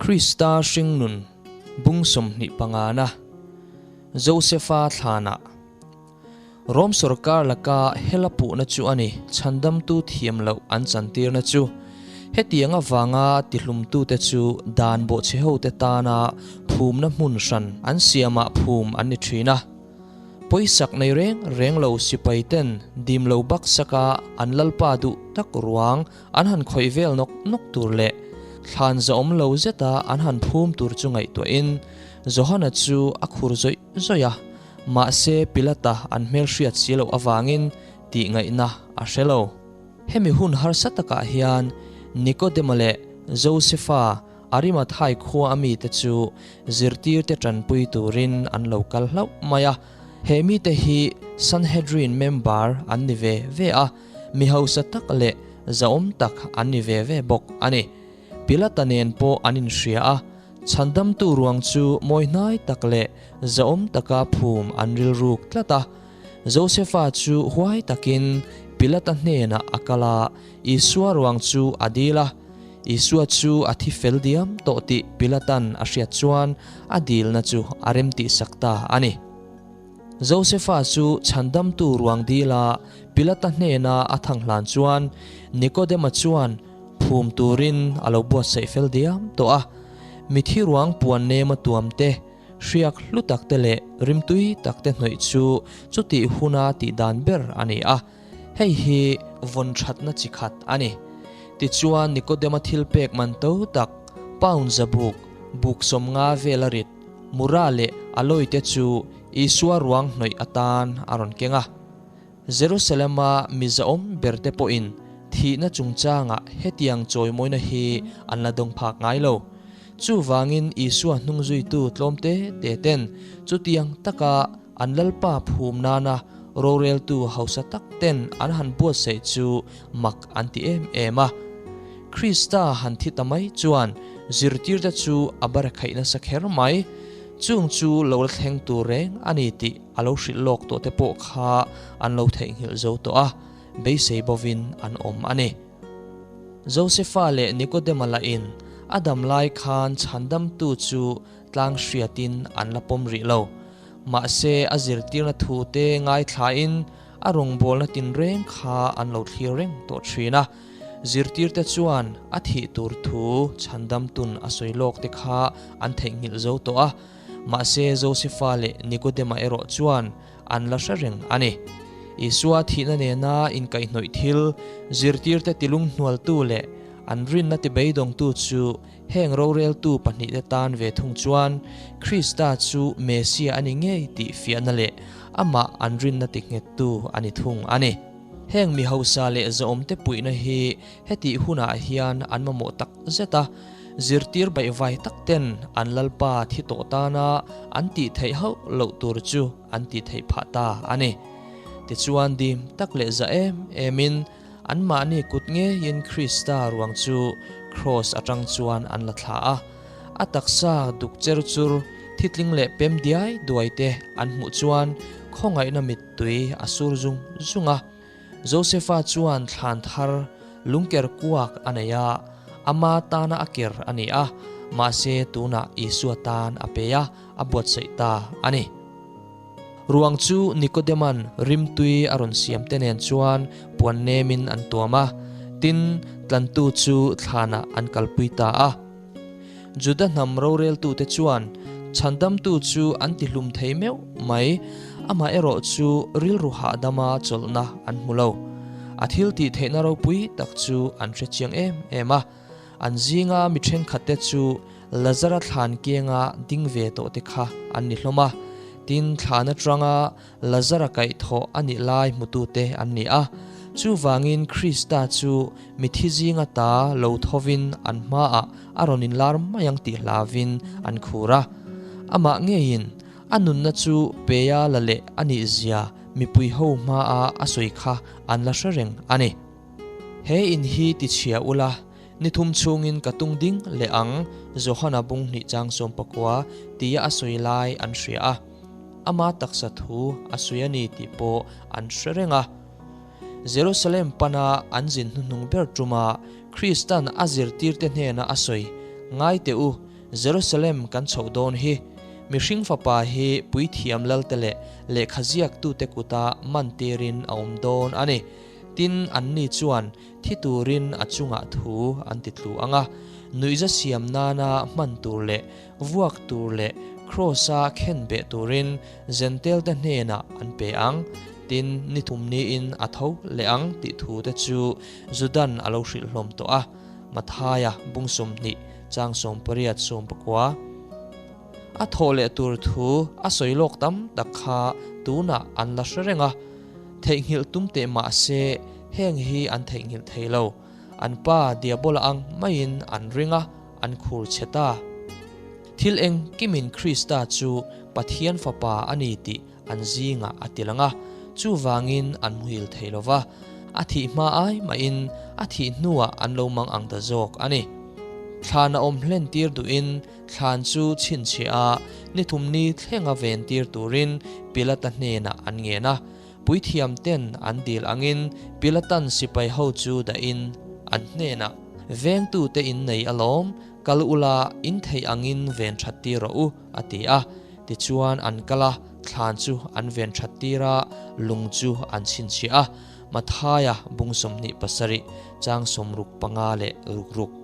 Krista hringnun bung 25 na Josefa thlanah Rom sorkar laka hela puhna chu a ni, chhandamtu thiam loh an chantirna chu. Hetiang avanga tihlumtute chu dan bawhchhehote tana phumna hmun hran an siamah phum an ni thin a. Pawisak nei reng reng lo sipai ten dim lo baksaka an lalpa duh tak ruang an han khawih vel nawk nawk tur leh thlan zahawm lo zeta an han phum tur chu ngaihtuahin Johana chu a khur zawih zawih a. Mahse Pilata an hmelhriat si loh avangin tih ngaihna a hre lo. Hemi hun harsa takah hian Nikodema leh Josefa Arimathai khua a mite chu zirtirte tanpui turin an lo kal hlauh mai a. He mite hi Sanhedrin member an ni ve ve a, mi hausa tak leh zahawm tak an ni ve ve bawk a ni. Pilata nen pawh an inhria a, chhandamtu ruang chu mawi hnai tak leh zahawm taka phum an rilruk tlat a. Josefa chu huai takin Pilata hnenah a kal a, Isua ruang chu a dil a. Isua chu a thi fel diam tawh tih Pilatan a hriat chuan a dilna chu a remtihsak ta a ni. Josefa chu chhandamtu ruang dila Pilata hnena a thang hlan chuan Nikodema chuan Phum turin a lo buatsaih fel diam tawh a, mithi ruang puan nema tuam te, hriak hlu tak te leh rimtui tak te hnawih chu chutih huna tih dan ber a ni a, hei hi vawn thatna chi khat a ni. Tichuan Nikodema thil pek man to tak, pound zabuk, buk 50 vela rit, mura leh alloy te chu Isua ruang hnawih atan a rawn keng a. Jerusalem-a mi zahawm berte pawhin thihna chungchangah hetiang chawimawina hi an la dawng phak ngai lo. Chuvangin Isua hnungzuitu tlawm te te ten chutiang taka an Lalpa phum nana roreltu hausa tak ten an han buatsaih chu mak an ti em em a. Krista han thi ta mai chuan zirtirte chu a barakhaih nasa kher mai. Chung chu lo la thleng tur reng a ni tih a lo hrilh lawk tawh te pawh kha an lo theihnghilh zo tawh a, beisei bovin an awm a ni. Josefa leh Nikodema lahin a dam lai khan chhandamtu chu tlang hriatin an la pawm rih lo. Mahse a zirtirna thu te ngaithlain a rawngbawlna tinreng kha an lo thlir reng tawh thin a. Zirtirte chuan a thih tur thu chhandamtun a sawi lawk te kha an theihnghilh zo tawh a. Mahse, Josefa leh Nikodema erawh chuan an la hre reng a ni. Isua thihna nena inkaihhnawih thil, zirtirte tilunghnualtu leh an rinna tibeidawngtu chu heng roreltu pahnihte tan ve thung chuan Krista chu Mesia a ni ngei tih fiahna leh amah an rinna tinghettu a ni thung a ni. Heng mi hausa leh zahawmte puihna hi hetih hunah hian an mamawh tak zet a. Zirtir baihvai tak ten an Lalpa thi tawh tana an tih theih hauh loh tur chu an tih theih phah ta a ni. Tichuan dim tak leh za em emin anmahni kut ngeiin Krista ruang chu kraws atang chuan an la thla a. A taksa duk cher chur, thitling leh pem diai duai te an hmuh chuan khawngaihna mittui a sur zung zung a. Josefa chuan thlan thar lungker kuak a nei a, ama tana a ker a ni a, mahse tunah Isua tan a pe a, a buatsaih ta a ni. Ruang chu Nikodeman rimtui a rawn siam te nen chuan puan nemin an tuam a, tin, tlantu chu thlanah an kalpui ta a. Juda hnam roreltute chuan chhandamtu chu an tihlum thei meuh mai, amaherawh chu rilru hahdama chawlhna an hmu lo. A thil tih theihna ropui tak chu an hre chiang em em a. An zinga mi thenkhatte chu Lazara thlan kenga ding ve tawhte kha an ni hlawm a, tin thlan atanga Lazara kaihthawh a nih lai hmutute an ni a. Chuvangin Krista chu mithi zinga ta lo thovin an hmaah a rawn inlar mai ang tih hlauvin an khur a. Amah ngeiin a nunna chu peia la leh a nih zia mipui ho hmaa a sawi kha an la hre reng a ni. He in hi tichhia ula, ni thum chhungin ka tung ding leh ang, Johana bung hnih chang 19 tia a sawi lai an hria a. Ama taksa thu a sawi a ni tih pawh an hre reng a. Jerusalem pana an zin hnuhnung ber tuma Kristan a zirtirte hnena a sawi, Ngai teh u, Jerusalem kan chhoh dawn hi. Mihring Fapa hi puithiam lalte leh lehkhaziaktute kuta mantirin a awm dawn a ni. Tin, anni chuan thi turin a chungah thu an ti tlu ang a, nuihza siam nana hman tur leh vuak tur leh Kraws-a khenbeh turin Zentelte hnenah an pe ang. Tin, ni thum niin a tho leh ang tih thute chu Judan a lo hrilh hlawm tawh a. Mathaia bung 20 chang 18 19. A thawh leh tur thu a sawi lawk tam tak kha tunah an la hre reng a, theihnghilh tum teh mah se heng hi an theihnghilh thei lo. An pa Diabola ang maiin an ring a, an khur chhe ta. Thil engkimin Krista chu Pathian Fapa a ni tih an zingah a ti lang a, chuvangin an muhil thei lo va, a thih hma ai mahin a thih hnuah an lo mang ang ta zawk a ni. Thlan a awm hlen tir duhin thlan chu chhinchhiah a, ni thum ni thlenga ven tir turin Pilata hnenah an ngen a. Puithiam ten an dil angin Pilatan sipai ho chu dahin an hnenah, Vengtute in nei alawm, kal ula in theih angin ven that tir rawh u, a ti a. Tichuan an kal a, thlan chu an ven that tir a, lung chu an chhinchhiah a. Mathaia bung 27, chang 65 leh ruk ruk.